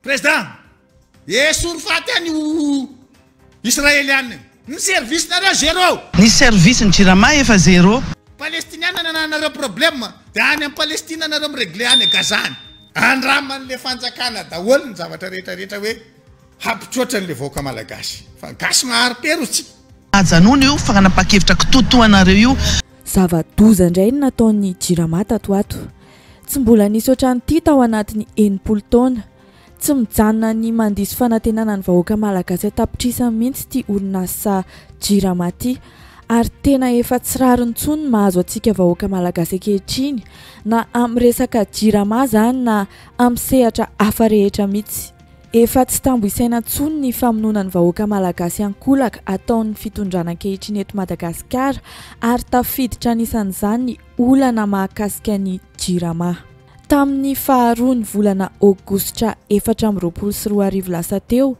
Président, esory faty any io Israeliana io. Ny service nareo zéro. Ny service ny jirama efa zéro. Palestiniana nananareo problème dia any am Palestine nareo mi regle any Gaza any. Andraman'le fanjakana daholo ny zavatra rehetra rehetra hoe hampitroatra an'le vahoaka malagasy. Fa gasy mahari-pery ozy tsika. Ajanony io fanapakevitra kitotoanareo io. Zava-doza indray ny nataon'ny Jirama tato ho ato. Tsy mbola nisy ohatran'ity tao anatin'ny 60 taona. Tsy mijanona ny mandiso fanantenana ny vahoaka malagasy an-tapitrisany mihitsy ity orinasa Jirama ity. Ary tena efa tsy rariny intsony ny mahazo antsika vahoaka malagasy ankehitriny, na amin'ny resaka Jirama izany na amin'ny sehatra hafa rehetra mihitsy. Efa tsy tambo isaina intsony ny famonoana ny vahoaka malagasy ankolaka ataon'ny fitondrana ankehitriny eto Madagasikara ary tafiditra anisan'izany ny olana mahakasika ny Jirama. Tamin'ny faharoa ny volana aogositra 2024 lasa teo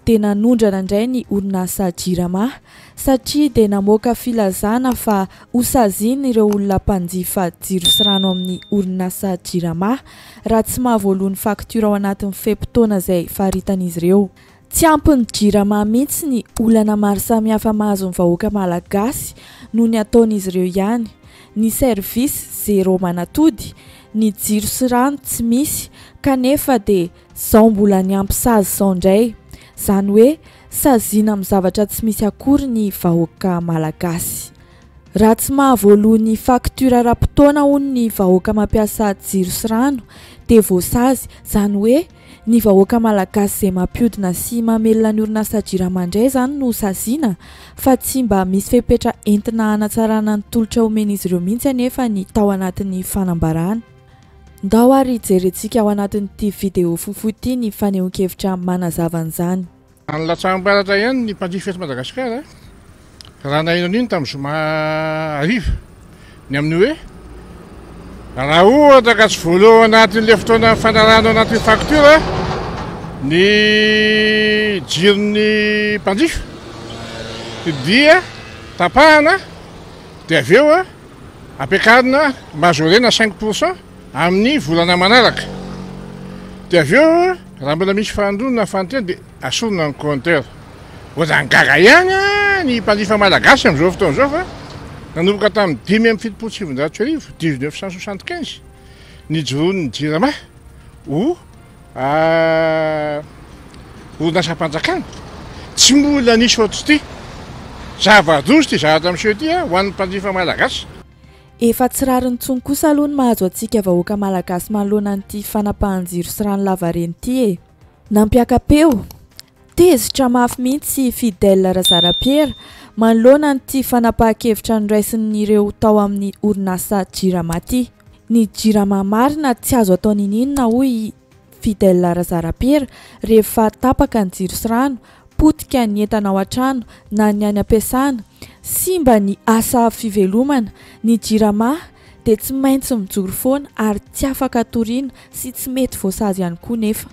dia nanondrana indray ny orinasa Jirama satria dia namoaka filazana fa hosaziana ireo olona mpanjifa jiro sy rano amin'ny orinasa Jirama raha tsy mahavoaloa ny faktiora ao anatin'ny fe-potoana izay faritan'izy ireo. Tsy ampy ny Jirama mihitsy ny olana maro samihafa mahazo ny vahoaka malagasy noho ny ataon'izy ireo ihany. Ny service zéro manatody, ny jiro sy rano tsy misy kanefa dia zao mbola niampy sazy zao indray. Zany hoe saziana amin'ny zavatra tsy misy akory ny vahoaka malagasy. Raha tsy mahavoaloa ny facture ara-potoana hono ny vahoaka mampiasa jiro sy rano dia voasazy, zany hoe ny vahoaka malagasy izay mampiodina sy mamelona ny orinasa Jirama indray izany no saziana fa tsy mba misy fepetra entina hanatsarana ny tolotra omen'izy ireo mihitsy anefa ny tao anatin'ny fanambarana. Ndao ary jerentsika ao anatin'ity video fohifohy ity ny fanehoan-kevitra manazava an'izany. Nilatsaham-baratra ihany ny mpanjifa eto Madagasikara raha naheno an'iny tamin'ny zoma hariva, ny amin'ny hoe raha ohatra ka tsy voaloa ao anatin'ilay fotoana nifanarahana ao anatin'ny facture ny jiron'ny mpanjifa dia tapahana dia avy eo ampiakarina majorena 5% amin'ny volana manaraka dia avy eo Raha mbola misy fahandroana na fahantena dia asorina ny compteur. Ohatran'ny gaga ihany ny mpanjifa malagasy amin'izao fotoana izao fa nanomboka tamin'ny 1975, 1975, nijoroan'ny Jirama ho orinasam-panjakana. Tsy mbola nisy ohatr'ity. Zava-doza ity zavatra miseho ity ho an'ny mpanjifa malagasy. Efa tsy rariny intsony kosa aloha ny mahazo antsika vahoaka malagasy manoloana an'ity fanapahan-jiro sy rano lavareny ity e! Nampiaka-peo, tezitra mafy mihitsy i Fidèle Razarapiera manoloana an'ity fanapahan-kevitra noraisin'ireo tao amin'ny orinasa Jirama ity. Ny Jirama marina tsy azo atao niniana hoy i Fidèle Razarapiera rehefa tapaka ny jiro sy rano, potika ny entana ao an-trano na ny any am-piasana, simba ny asa fivelomana, ny jirama dia tsy maintsy mijoro foana ary tsy afaka toriana sy tsy mety voasazy ihany koa nefa.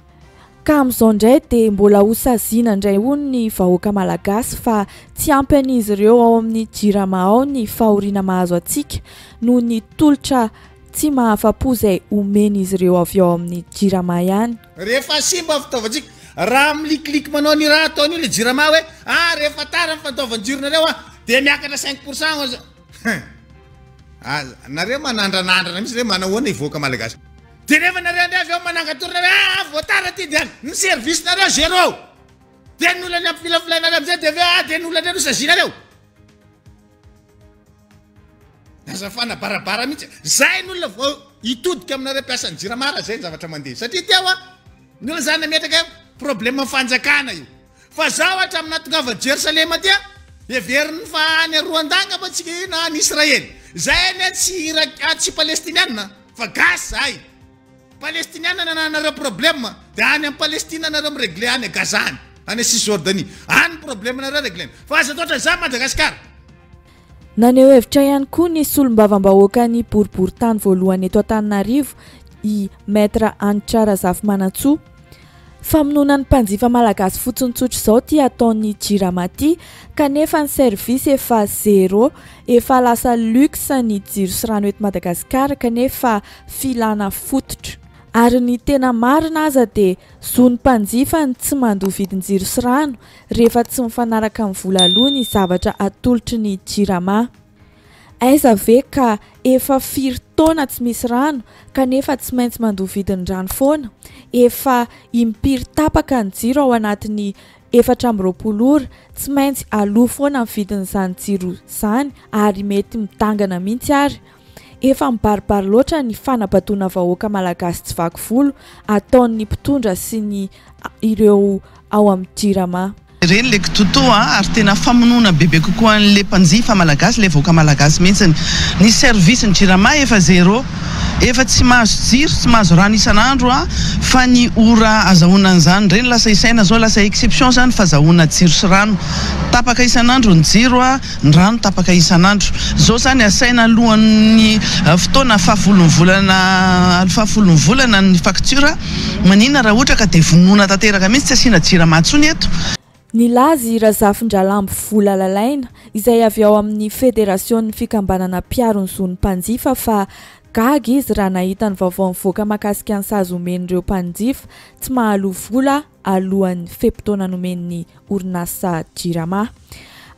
Ka amin'izao indray dia mbola ho saziana indray hono ny vahoaka malagasy fa tsy ampy an'izy ireo ao amin'ny jirama ao ny fahoriana mahazo antsika noho ny tolotra tsy mahafa-po izay omen'izy ireo avy ao amin'ny jirama ihany. Rehefa simba ny fitaovantsika, raha milikiliky manao ny raha ataony io le jirama hoe ah rehefa tara ny fandoavan-jironareo ah dia miakatra 5% oza. Aza, nareo manandranandrana mihitsy re manahoana hivoaka malagasy. Dia nefa nareo indray avy eo manangan-torona hoe ah vao tara ty dia ny service nareo zéro. Dia ny olona ny ampifilafilainareo amizay dia avy eo ah dia ny olona indray no sazianareo. Aza fanabarabara mihitsy. Zay ny olona vao hitodika aminareo mpiasan'ny jirama raha zay ny zavatra mandeha. Satria teo a, ny olona zany nametraka hoe problème fanjakana io. Fa zaho hatramin'ny nahatongavako Jerosalema aty a, heveriny fa any Rwanda angamba tsika io na any Israely. Zay anie tsy Irak, tsy Palestiniana fa gasy zahay. Palestiniana nananareo problème dia any am Palestine nareo mi regle any Gaza any, any Cisjordanie. Any problème nareo reglena. Fa aza atao ohatran'izany Madagascar. Naneho hevitra ihany koa ny solombavambahoakan'ny boriborintany voalohany eto Antananarivo, i Maître Hanitra Razafimanantsoa. Famonoana ny mpanjifa malagasy fotsiny tsotra izao ity ataon'ny Jirama ity kanefa ny service efa zéro, efa lasa luxe ny jiro sy rano eto Madagasikara kanefa filana fototra. Ary ny tena marina aza dia zon'ny mpanjifa ny tsy mandoa vidin-jiro sy rano rehefa tsy mifanaraka amin'ny vola aloa ny zavatra atolotry ny Jirama. Aiza ve ka efa firy taona tsy misy rano kanefa tsy maintsy mandoa vidin'ny rano foana? Efa impiry tapaka ny jiro ao anatin'ny 24 ora, tsy maintsy aloa foana ny vidin'izany jiro izany ary mety midangana mihitsy ary. Efa mibaribary loatra ny fanabadoana vahoaka malagasy tsy vaky volo ataon'ny mpitondra sy ny ireo ao amin'ny Jirama. Ireny le kitotoa a, ary tena famonoana bebe kokoa an'le mpanjifa malagasy, le vahoaka malagasy mihitsiny. Ny service ny jirama efa zéro, efa tsy mahazo jiro, tsy mahazo rano isan'andro a, fa ny ora azahoana an'izany ireny lasa isaina zao, lasa exception zany fazahoana jiro sy rano. Tapaka isan'andro ny jiro a, ny rano tapaka isan'andro. Zao zany asaina alohan'ny fotoana fahafolon'ny volana fahafolon'ny volana ny facture, maninona raha ohatra ka dia vonoina tanteraka mihitsy tsy asiana jirama intsony eto. Nilaza i Razafindralambo Vola Lalaina, izay avy ao amin'ny Federasionin'ny Fikambanana Mpiaro ny Zon'ny Mpanjifa fa gaga izy raha nahita ny vaovao nivoaka mahakasika ny sazy omen'ireo mpanjifa tsy mahaloa vola alohan'ny fe-potoana nomen'ny orinasa Jirama.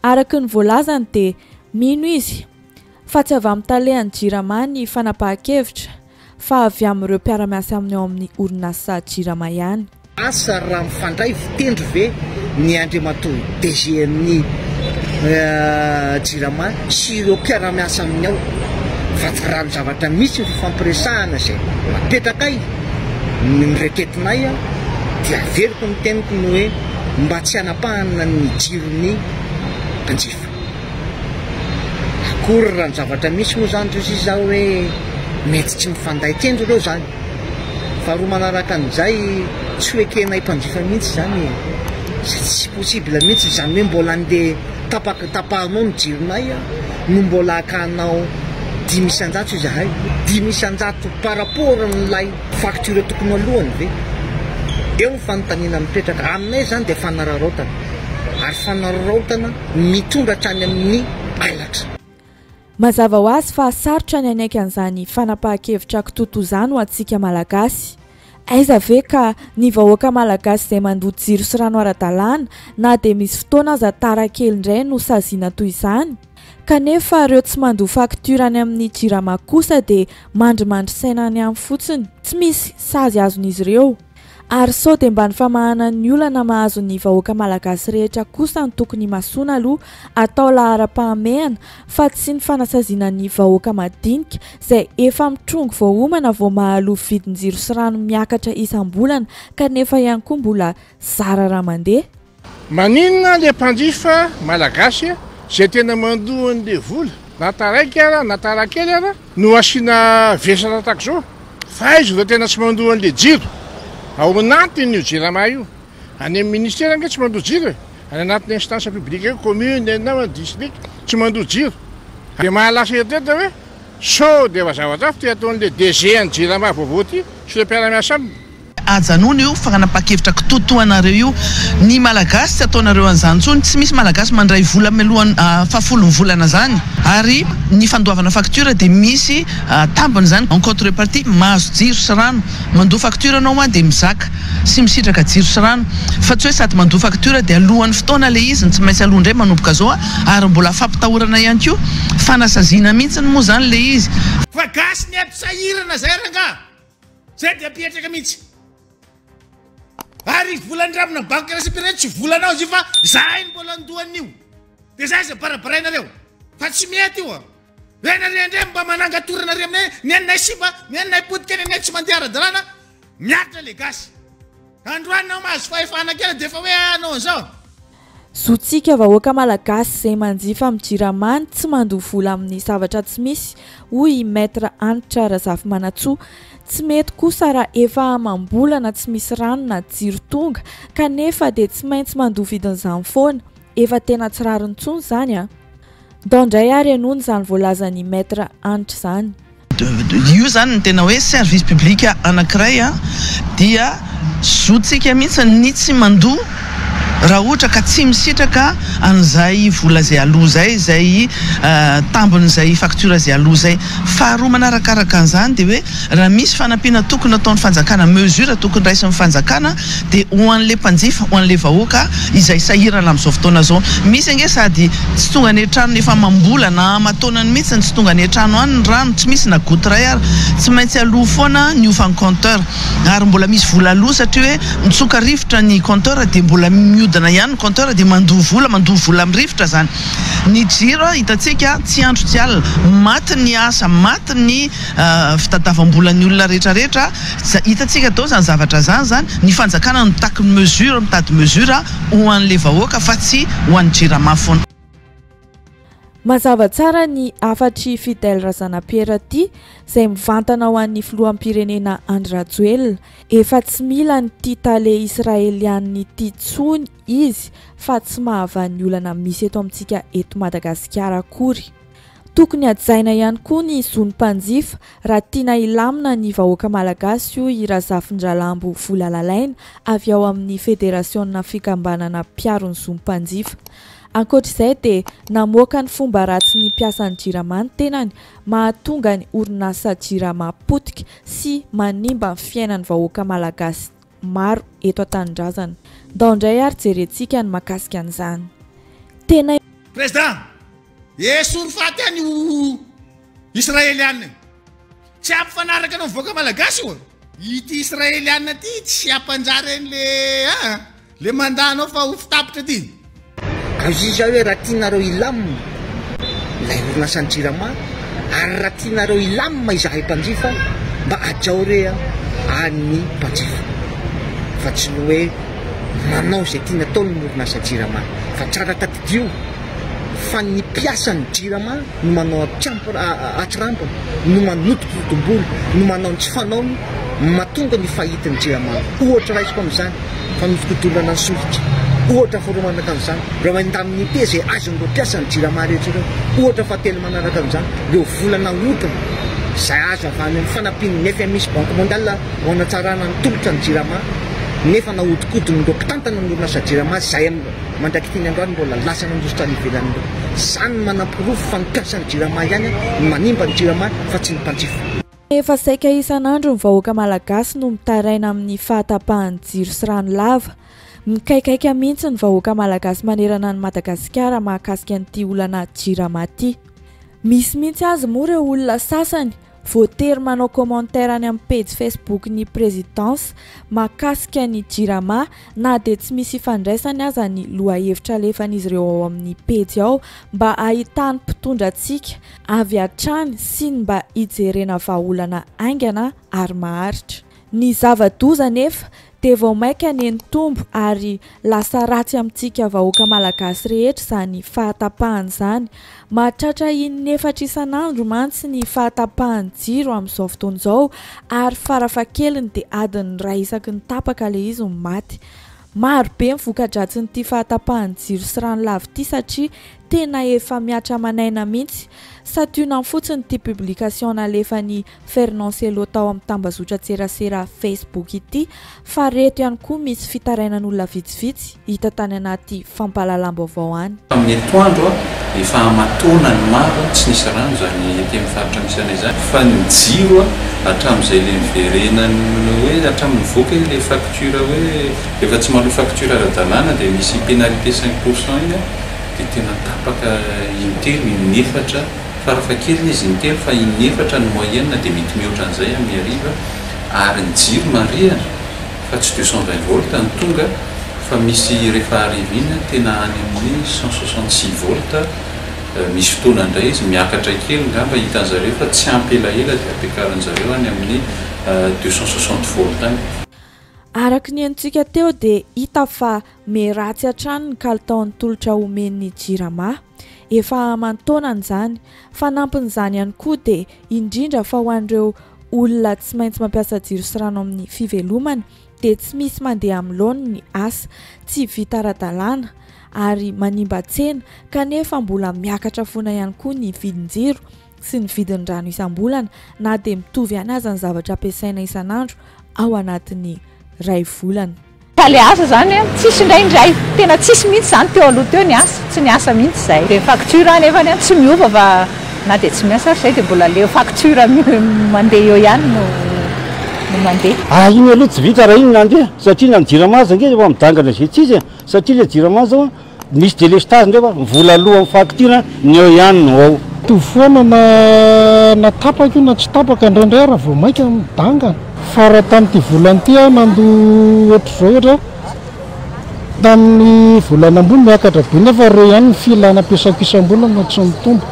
Araka ny voalazany dia mino izy fa tsy avy amin'ny talehan'ny Jirama ny fanapahan-kevitra fa avy amin'ireo mpiara-miasa aminy ao amin'ny orinasa Jirama ihany. Asa raha mifandray fitendry ve ny Andriamatoa DG an'ny Jirama sy ireo mpiara-miasa aminy ao fa tsy raha ny zavatra misy ny fifampiresahana izay napetrakay ny noreketinay dia averiko ny teniko ny hoe mba tsy hanapahana ny jiron'ny mpanjifa. Akory raha ny zavatra misy moa zany ry sisa hoe mety tsy mifanday kendry ireo zany. Faharoa manaraka an'izay tsy ho ekenay mpanjifa mihitsy zany e. Izay tsy possible mihitsy izany hoe mbola andeha tapaka tapahanao ny jironay no mbola hakanao 5% izahay. 5% par rapport an'ilay Facture tokony ho alohany ve? Eo ny fanontaniana mipetraka. Aminay izany dia fanararaotana. Ary fanararaotana mitondra hatrany amin'ny halatra. Mazava ho azy fa sarotra ny hanaiky an'izany fanapahan-kevitra kitoto izany ho antsika Malagasy. Aiza ve ka ny vahoaka Malagasy izay mandoa jiro sy rano ara-dalàna na dia misy fotoana aza tara kely indray no saziana toy izany? Kanefa ireo tsy mandoa facture any amin'ny Jirama kosa dia mandrimandry saina any aminy fotsiny, tsy misy sazy azon'izy ireo. Ary sao dia mba ny famahana ny olana mahazo ny vahoaka malagasy rehetra kosa no tokony himasoana aloha atao laharam-pahamehana fa tsy ny fanasaziana ny vahoaka madinika izay efa mitrongy vao homana vao mahaloa vidin-jiro sy rano miakatra isam-bolana kanefa ihany koa mbola zara raha mandeha. Maninona le mpanjifa malagasy zay tena mandoa anle vola na taraiky ara na tara kely ara no asiana vesatra takzao fa aiza ireo tena tsy mandoa anle jiro ao anatiny io jirama io any amin'ny ministera ange tsy mandoa jiro e any anatin'ny instance publique io commune na district tsy mandoa jiro de mahalasa eritreritra hoe sao de efa zavatra hafa ty ataonle DG an'ny jirama vaovao ty sy ireo mpiara-miasa aminy. Ajanony io fagnapankevitra kitotoanareo io, ny Malagasy tsy ataonareo an'izany intsony, tsy misy Malagasy mandray vola mialohan'ny fahafolon'ny volana zany, ary ny fandoavana facture dia misy tambiny zany en contrepartie, mahazo jiro sy rano, mandoa facture anao an dia mizaka sy misitraka jiro sy rano, fa tsy hoe sady mandoa facture dia alohan'ny fotoana le izy no tsy maintsy aloa indray manomboka zao an, ary mbola fampitahorana ihany koa, fanasaziana mihitsiny moa zany le izy. Fa gasy ny eto sahirana zay rangah. Zay dia apetraka mihitsy. Ary vola ndramina banky iraisam-pirenena tsy volanao izy io fa zahay no mbola andoha an'io. Dia zay aza barabarainareo fa tsy mety io. Hoe nareo indray mba manangatorana ary aminay ny anay simba, ny anay potika, ny anay tsy mandeha ara-dalàna, miaritra le gasy. Androany nao mahazo fahefana kely dia efa hoe hanao an'izao. Zontsika vahoaka malagasy izay manjifa amin'ny jirama ny tsy mandoa vola amin'ny zavatra tsy misy, hoy i Maître Hanitra Razafimanantsoa. Tsy mety kosa raha efa amam-bolana tsy misy rano na jiro tonga kanefa dia tsy maintsy mandoa vidin'izany foana. Efa tena tsy rariny intsony izany an! Ndao indray ary henoina izany voalazan'i Maître Hanitra izany. Io zany ny tena hoe service public anankiray dia zontsika mihitsy ny tsy mandoa raha ohatra ka tsy misitraka an'izay vola izay aloa izay, izay tambin'izay facture izay aloa izay. Faharoa manarakaraka an'izany dia hoe raha misy fanampiana tokony ataon'ny fanjakana, mesure tokony raisin'ny fanjakana dia ho an'ilay mpanjifa, ho an'ilay vahoaka izay sahirana amin'izao fotoana izao. Misy ange sady tsy tonga any an-tranony efa amam-bola na aman-taonany mihitsy tsy tonga any an-trano any ny rano, tsy misy na goutte iray ary. Tsy maintsy aloa foana ny hofan'ny compteur ary mbola misy vola aloa satria hoe mitsoka rivotra ny compteur dia mbola mihodina ihany ny compteur dia mandoa vola, mandoa vola amin'ny rivotra izany. Ny jiro hitantsika tsy andro tsy alina, maty ny asa, maty ny fitadiavam-bolan'ny olona rehetra rehetra, hitantsika daholo izany zavatra izany izany, ny fanjakana no mitaky ny mesure, mitady mesure ho an'ilay vahoaka fa tsy ho an'ny jirama foana. Mazava tsara ny hafatr'i Fidèle Razanapiera ity izay mivantana ho an'ny filoham-pirenena Andry Rajoelina. Efa tsy mila an'ity tale israelianina ity intsony izy fa tsy mahavaha ny olana misy eto amintsika eto Madagasikara akory. Tokony hajaina ihany koa ny zon'ny mpanjifa raha tiana hilamina ny vahoaka malagasy hoy i Razafindralambo Volalalaina avy ao amin'ny Federasiona Fikambanana Mpiaro ny Zon'ny Mpanjifa. Ankoatra izay dia namoaka ny fomba ratsin'ny mpiasan'ny Jirama ny tenany mahatonga ny orinasa Jirama potika sy manimba ny fiainan'ny vahoaka malagasy maro eto an-tanindrazana. Ndao indray ary jerentsika ny mahakasika an'izany. Tena. Président! Esory faty any io Israeliana io. Tsy hampifanaraka anao mivoaka malagasy io. Ity Israeliana ity tsy hampanjary an'le a le mandat anao fa ho fitapitra ity. Ka hoy izy hoe raha tianareo hilamina ilay orinasan'ny Jirama ary raha tianareo hilamina izahay mpanjifa mba hajao re an'ny mpanjifa fa tsy ny hoe manao izay tiany atao ny orinasa Jirama fa tsara tadidio fa ny mpiasan'ny Jirama no manao atsirambina, no manodinkodim-bola, no manao ny tsy fanaony mahatonga ny fahitin'ny Jirama. Ohatra raisiko amin'izany, fanodinkodinana ny solika. Ohatra faharoa manaraka an'izany, ireo indemnité izay azon'ireo mpiasan'ny Jirama rehetra ireo. Ohatra fahatelo manaraka an'izany, ireo vola nahodina izay azo avy any amin'ny fanampian'ny FMI sy Banque Mondiale ho hanatsarana ny tolotra ny Jirama nefa nahodinkodin'ireo mpitantana ny orinasa Jirama izay Mandrak'ity androany mbola lasa nandositra any ivelany ireo. Izany no manaporofo fa ny mpiasan'ny Jirama ihany no manimba ny Jirama fa tsy ny mpanjifa. Efa saika isan'andro ny vahoaka malagasy no mitaraina amin'ny fahatapahan'ny jiro sy rano lava. Mikaikaika mihitsy ny vahoaka malagasy manerana an'i Madagasikara mahakasika an'ity olana Jirama ity. Misy mihitsy azy moa ireo olona sasany Voatery manao commentaire any amin'ny pejy Facebook ny Présidence mahakasika ny Jirama na dia tsy misy ifandraisany aza ny lohahevitra alefan'izy ireo ao amin'ny pejy ao mba hahitan'ny mpitondra antsika avy hatrany sy ny mba hijerena vahaolana haingana ary maharitra. Ny zava-doza anefa dia vao mainka nitombo ary lasa ratsy amintsika vahoaka malagasy rehetra izany fahatapahana izany. Mahatratra in'efatra isan'andro mantsy ny fahatapahan'ny jiro amin'izao fotoana izao ary farafahakeliny dia adiny iray isaky ny tapaka ilay izy no maty. Maro be ny voka-dratsin'ity fahatapahan'ny jiro sy rano lava ity satria tena efa mihatra aman'aina mihitsy. Santionany fotsiny ity publication nalefan'i Fernand Cello tao amin'ny tambazotran-tserasera Facebook ity fa reto ihany koa misy fitarainan'olona vitsivitsy hita tany anaty fampahalalam-baovao any. Tamin'ny atoandro, efa aman-taonany maro tsy nisy rano izany ety amin'ny faritra misy anay izany, fa ny jiro hatramin'izay ilay niverenan'ny hoe hatramin'ny nivoaka ilay facture hoe rehefa tsy maloa facture ara-dalàna dia misy pénalité 5% iny dia tena tapaka intelo, inefatra, farafahakeliny izy intelo fa inefatra ny moyenne dia mety mihoatra an'izay amin'ny hariva ary ny jiro marihana fa tsy 220 volts no tonga fa misy rehefa hariva iny tena any amin'ny 166 volts, misy fotoana indray izy miakatra kely ngamba hitan'zareo fa tsy ampy elaela dia ampiakarin'zareo any amin'ny 260 volts any. Araka ny henontsika teo dia hita fa miharatsy hatrany ny kalitaon'ny tolotra omen'ny Jirama. Efa aman-taonany izany. Fanampin'izany ihany koa dia indrindra fa ho an'ireo olona tsy maintsy mampiasa jiro sy rano amin'ny fivelomana dia tsy misy mandeha amin'ny laoniny ny asa, tsy vita ara-dalàna ary manimba tsena kanefa mbola miakatra foana ihany koa ny vidin-jiro sy ny vidin'ny rano isam-bolana na dia mitovy ihany aza ny zavatra ampiasaina isan'andro ao anatin'ny iray volana. Fa le asa zany an, tsisy indraindray, tena tsisy mihitsy zany teo aloha teo ny asa, tsy niasa mihitsy zay. De facture nefany an tsy miova fa na de tsy miasa ary zay de mbola le facture mandeha eo ihany no no mandeha. Ah iny aloha tsy vita raha iny nandeha satria na ny jirama aza ange efa midangana izay tsy izy e, satria le jirama zao an Misy délestage ndray fa vola aloa amin'ny facture ny eo ihany no ao. Mitovy foana na na tapaka io na tsy tapaka, indraindray ary vao maika midangana. Fa raha tamin'ity volana ity aho nandoa ohatr'izao ohatra tamin'ny volana ambony miakatra be nefa ireo ihany ny filana ampiasaiko isam-bolana tsy mitombo.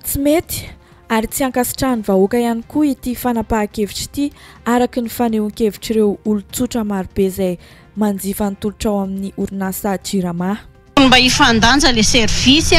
Tsy mety ary tsy ankasitrahan'ny vahoaka ihany koa ity fanapahan-kevitra ity araka ny fanehoan-kevitr'ireo olon-tsotra marobe izay manjifa ny tolotra ao amin'ny orinasa Jirama. Tokony mba hifandanja le service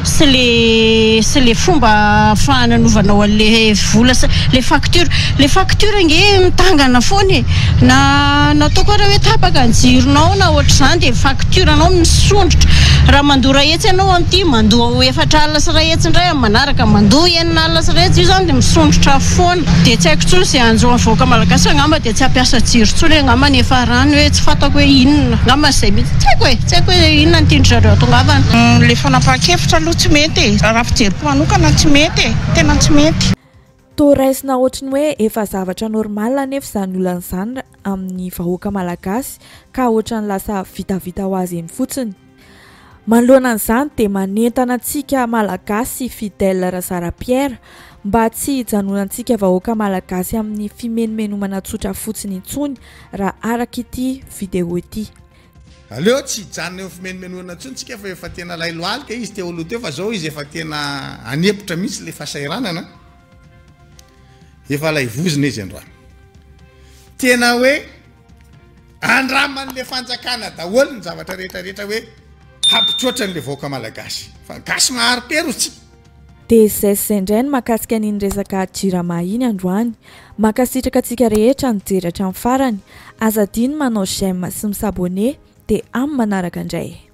sy le sy le fomba ahafahana anovanao an'le vola sy le facture. Le facture ange mitangana foana e! Na na ataoko ara hoe tapaka ny jironao na ohatr'izany dia facture anao misondrotra. Raha mandoa iray hetsy ianao amin'ity, mandoa 4 400 indray amin'ny manaraka, mandoa 1 600, io izany dia misondrotra foana. Dia tsy haiko intsony izay hanjo ny vahoaka malagasy fa angamba dia tsy hampiasa jiro intsony angamba ny hiafarany hoe tsy fantako hoe inona. Angamba izay mihitsy. Tsy haiko e! Tsy haiko hoe inona no tian-dry zareo hatongavana. Ilay fanapahan-kevitra aloha tsy mety e! Raha fijeriko manokana tsy mety e! Tena tsy mety. Toa raisina ohatry ny hoe efa zavatra normal anefa izany olana izany amin'ny vahoaka malagasy ka ohatran'ny lasa vitavita ho azy eny fotsiny. Manoloana an'izany dia manentana antsika Malagasy Fidèle Razara Pierre mba tsy hijanonantsika vahoaka Malagasy amin'ny fimenomenomana tsotra fotsiny intsony raha araka ity vidéo ity. Aleo tsy hijanona eo amin'ny fimenomenomana intsony tsika fa efa tena lailoalika izy teo aloha teo fa zao izy efa tena hanepotra mihitsy le fahasahiranana. Efa laivozina izy androany. Tena hoe andraman'le fanjakana daholo ny zavatra rehetra rehetra hoe hampitroatra an'le vahoaka malagasy. Fa gasy mahari-pery hozy tsika. Dia izay sy izay indray ny mahakasika an'iny resaka Jirama iny androany. Mankasitraka antsika rehetra nijery hatramin'ny farany. Aza adino manao j'aime sy mi-s'abonner dia amin'ny manaraka indray.